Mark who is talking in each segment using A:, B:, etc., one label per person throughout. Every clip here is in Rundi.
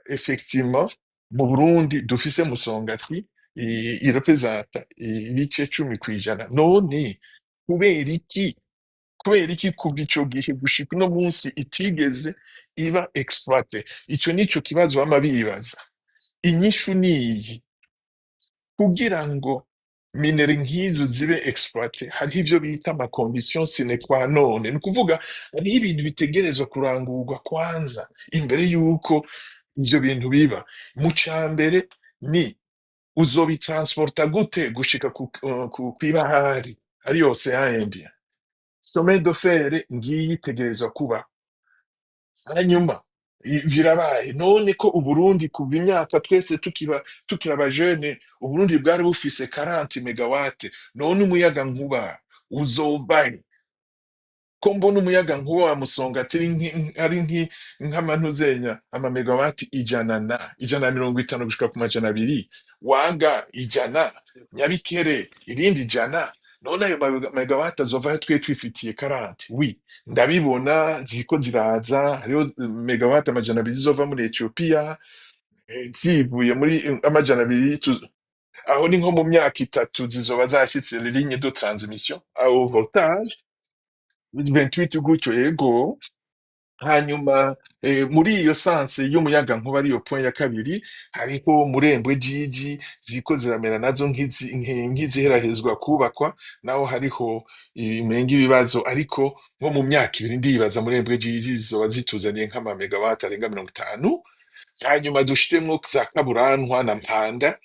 A: Effectivement, mu Burundi dufise Musongati, irepresenta ibice 10%. None kubera iki kuva ico gihe gushika uno munsi itigeze iba exploitée? Ico nico kibazo bama bibaza. Inyishu niyi: kugira ngo minerais nk'izo zibe exploitées, hariho ivyo bita ama conditions sine qua non. Ni ukuvuga hariho ibintu bitegerezwa kurangurwa kwanza imbere y'uko ivyo bintu biba. Mu ca mbere ni uzobitransporta gute gushika kw'ibahari ariyo Océan Indien? Chemin de fer ngiyi itegerezwa kuba. Hanyuma birabaye. None ko Uburundi kuva imyaka twese tukiba tukiri abajene, Uburundi bwari bufise 40 mégawatts, none umuyaga nkuba uzovahe? Ko mbona umuyaga nkuba wa Musongati ari nk'amantuzenya ama mégawatts 100 na 150 gushika ku 200, waga 100, Nyabikere irindi 100, none ayo mégawatts azova he twe twifitiye 40? Oui, ndabibona ziriko ziraza. Hariho mégawatts 200 zizova muri Ethiopia, zivuye muri 200, aho ni nko mu myaka 3 zizoba zashitse les lignes de transmission au voltage 28 gutyo. Ego. Hanyuma muri iyo sens y'umuyaga nkuba, ariyo point ya kabiri, hariho Murembwe Jiji, ziriko ziramera nazo nk'iziherahezwa kubakwa. Naho hariho imenga ibibazo, ariko nko mu myaka 2 ndibaza Murembwe Jiji zizoba zituzaniye nk'ama mégawatts arenga 50. Hanyuma dushiremwo za Kaburantwa na Mpanda,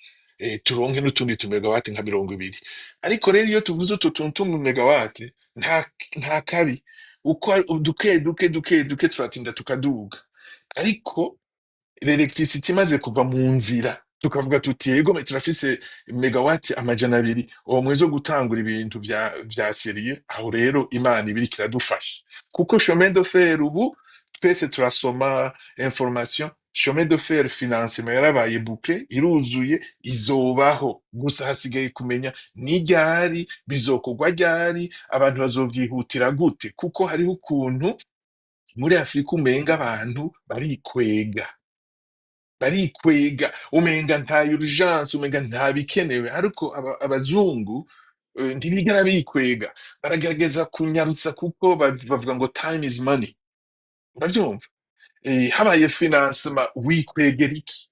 A: turonke n'utundi tu mégawatts nka 20. Ariko rero iyo tuvuze utu tuntu tumu mégawatts, nta kabi, uko duke duke duke duke turatinda tukaduga. Ariko l'électricité imaze kuva mu nzira, tukavuga tuti yego, turafise mégawatts 200, uwo mwezi wo gutangura ibintu vya sérieux. Aho rero Imana ibiriko iradufasha, kuko chemin de fer ubu twese turasoma information. Chemin de fer financement yarabaye bouclé, iruzuye, izobaho. Gusa hasigaye kumenya ni ryari bizokorwa, ryari abantu bazovyihutira gute, kuko hariho ukuntu muri Afurika umenga abantu barikwega, barikwega, umenga nta urgence, umenga nta bikenewe. Ariko abazungu ntibigera bikwega, baragerageza kunyarutsa, kuko bavuga ngo "Time is money." Uravyumva? Habaye financement, wikwegera iki?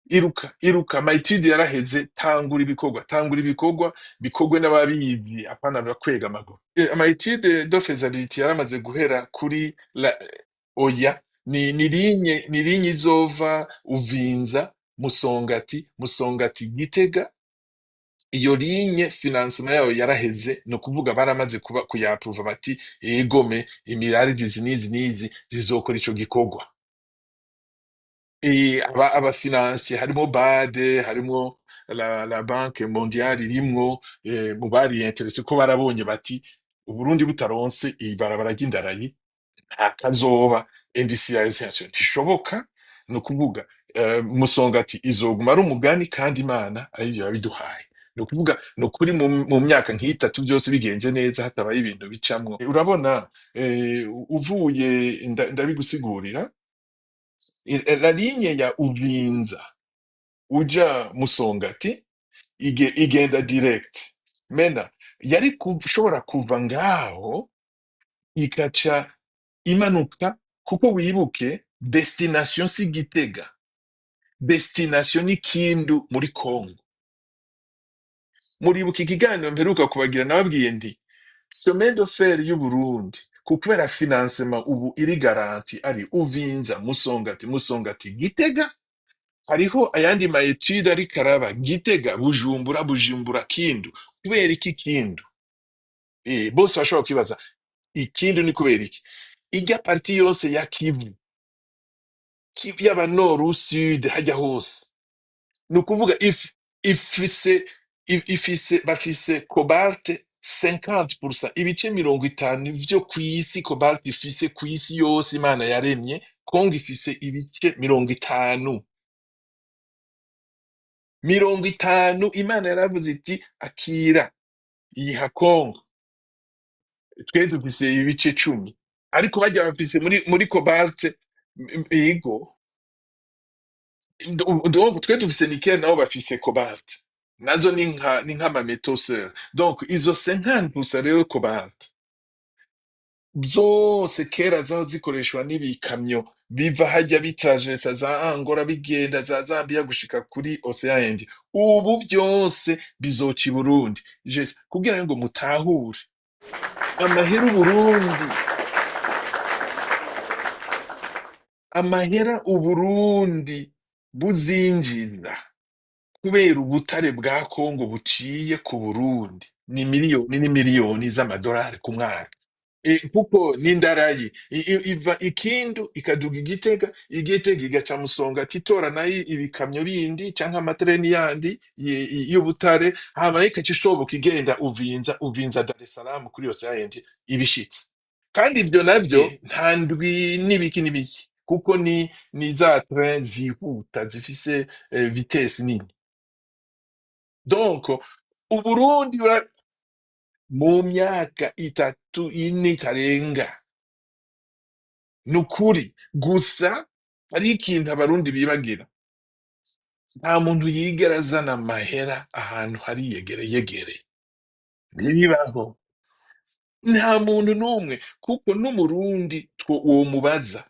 A: Iruka, iruka! Ama études yaraheze, tangura ibikorwa, tangura ibikorwa, bikorwe n'ababizi, apana bakwega amaguru. Ama études de faisabilité yaramaze guhera kuri la, oya, ni ligne izova Uvinza, Musongati, Musongati Gitega. Iyo ligne financement yayo yaraheze, ni ukuvuga baramaze kuba kuyapruva, bati egome imirari izi n'izi n'izi zizokora ico gikorwa. Aba financiers harimo BAD, harimo la Banque mondiale irimwo, mu bari intéressés, ko barabonye bati Uburundi butaronse ibarabara ry'indarayi nta kazoba, industrialisation ntishoboka. Ni ukuvuga Musongati izoguma ari umugani, kandi Imana arivyo yabiduhaye. Ni ukuvuga ni ukuri mu myaka nk'itatu byose bigenze neza, hatabaye ibintu bicamwo. Urabona, uvuye ndabigusigurira. La ligne ya Uvinza uja Musongati igenda direct mena yari kushobora kuva ngaho ikaca imanuka, kuko wibuke destination si Gitega, destination ni Kindu muri Congo. Muribuka ikiganiro mperuka kubagira, nababwiye nti chemin de fer y'u Burundi, ku kubera financement ubu iri garantie, ari Uvinza Musongati, Musongati Gitega. Hariho ayandi ma études ariko araba Gitega Bujumbura, Bujumbura Kindu. Kubera iki Kindu? Bose bashobora kwibaza Ikindu ni kubera iki. Ijya partie yose ya Kivu, yaba nord ou sud, hajya hose, ni ukuvuga ifise bafise cobalt 50%, ibice 50 vyo kw'isi. Cobalt ifise kw'isi yose Imana yaremye, Kongo ifise ibice 50, 50. Imana yaravuze iti akira, iyiha Kongo. Twe dufise ibice 10, ariko bajya bafise muri cobalt, yego. Donc twe dufise nickel, nabo bafise cobalt, nazo ni nk'ama métaux sœurs. Donc izo 50% rero, cobalt zose kera zaho zikoreshwa n'ibikamyo biva hajya bitraversa za Angola, bigenda za Zambia, gushika kuri Océan Indien. Ubu vyose bizoca i Burundi. Kugira ngo mutahure amahera Uburundi, amahera Uburundi buzinjiza kubera ubutare bwa Kongo buciye ku Burundi, ni miliyoni n'imiliyoni z'amadolari ku mwaka. Kuko n'indarayi iva Ikindu ikaduga Igitega, Igitega igaca Musonga, titora nayo ibikamyo bindi canke amatreni yandi y'ubutare, hama nayo ikaca ishoboka igenda Uvinza, Uvinza Dar es Salaam kuri yose yindi ibishitse. Kandi ivyo navyo nta ndwi n'ibiki n'ibiki, kuko ni za train zihuta zifise vitesse nini. Donc Uburundi mu myaka 3, 4 itarenga. Nukuri gusa hari ikintu Abarundi bibagira: nta muntu yigera azana amahera ahantu hari yegere yegere, ntibibaho, nta muntu n'umwe. Kuko n'Umurundi womubaza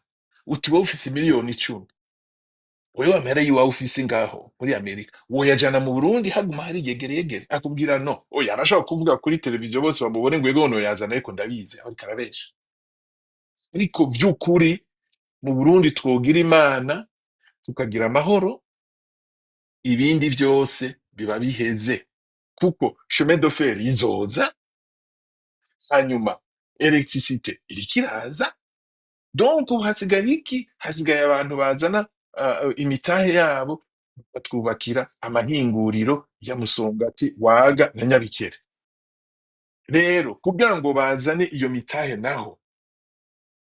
A: uti: "Wowe ufise miliyoni 10, wewe amahera yiwawe ufise ngaho muri Amerika woyajana mu Burundi haguma hari yegere yegere?" Akubwira no. Oya, arashobora kuvuga kuri televiziyo bose bamubone ngo: "Ego, noyazana," ariko ndabizi ariko arabesha. Ariko vy'ukuri mu Burundi twogira Imana tukagira amahoro, ibindi vyose biba biheze, kuko chemin de fer izoza, hanyuma électricité iriko iraza. Donc ubu hasigaye iki? Hasigaye abantu bazana imitahe yabo, batwubakira amahinguriro ya Musongati, Waga na Nyabikere. Rero kugira ngo bazane iyo mitahe naho,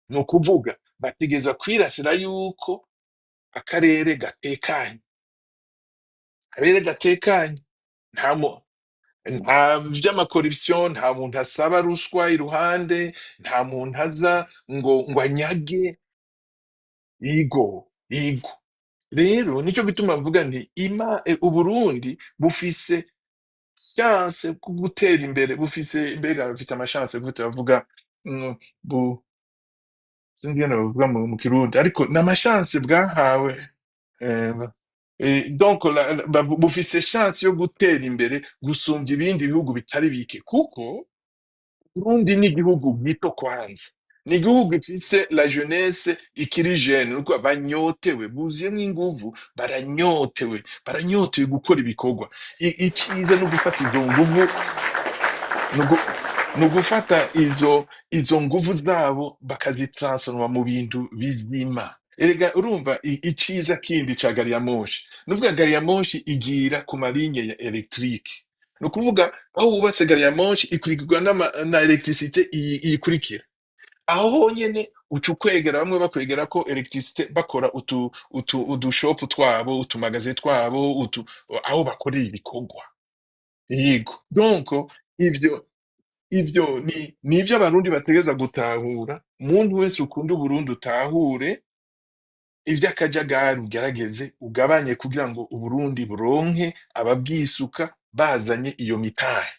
A: ni ukuvuga bategerezwa kwirasira yuko akarere gatekanye, akarere gatekanye, nta vy'ama corruption, nta muntu asaba ruswa iruhande, nta muntu aza ngo anyage. Igo igo rero nico gituma mvuga nti Uburundi bufise chance ku gutera imbere, bufise, mbega bufite ama chance gute bavuga, sinzi ingene bavuga mu Kirundi, ariko ni ama chance bwahawe. Donc bufise chance yo gutera imbere gusumvya ibindi bihugu bitari bike, kuko Burundi ni igihugu gito. Kwanza ni igihugu gifise la jeunesse ikiri jeune, nuko banyotewe, buzuyemwo inguvu, baranyotewe, baranyotewe gukora ibikorwa. Iciza no gufata izo nguvu, ni ugufata izo nguvu zabo bakazitransforma mu bintu bizima. Erega urumva iciza kindi ca gari ya moshi, nuvuga gari ya moshi igira ku ma ligne ya électrique, ni ukuvuga aho wubatse gari ya moshi ikurikirwa na électricité iyikurikira. Aho honyene uca ukwegera bamwe, bakwegera ko électricité, bakora utu udushopu twabo, utumagaze twabo, aho bakorera ibikorwa. Yego, donc ivyo ni ivyo Abarundi bategerezwa gutahura. Umuntu wese ukunda Uburundi, utahure ivy'akajagari, ugerageze ugabanye kugira ngo Uburundi buronke ababwisuka bazanye iyo mitahe.